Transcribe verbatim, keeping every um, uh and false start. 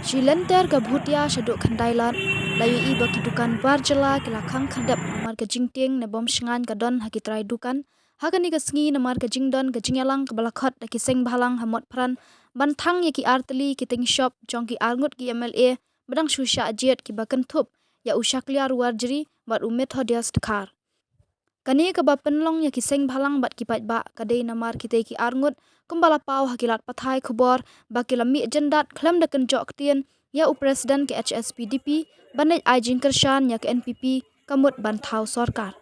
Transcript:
Shi lynter ka Bhutia shaduh Khyndailad la ïohi ba ki dukan bar jylla ki la khang khyrdep namar ka jingtieng ne bym shngaiñ ka don ha ki trai dukan ha kane ka sngi namar ka jingdon ka jingïalang kaba la khot da ki seng bhalang ha Motphran ban thang ïa ki artylli ki ting shop jong ki arngut ki MLA ba dang shu shah jied kiba kynthup ïa u Shakliar Warjri bad u Methodius Dkhar. Kane kaba pynlong ïa ki seng bhalang bad ki paidbah ka dei namar kitei ki arngut kumba la paw ha ki lad pathai khubor ba ki la mih jyndat khlem da kynjoh ktien ïa u President ka HSPDP ban leit ai jingkyrshan ïa ka NPP ka mut ban thaw sorkar.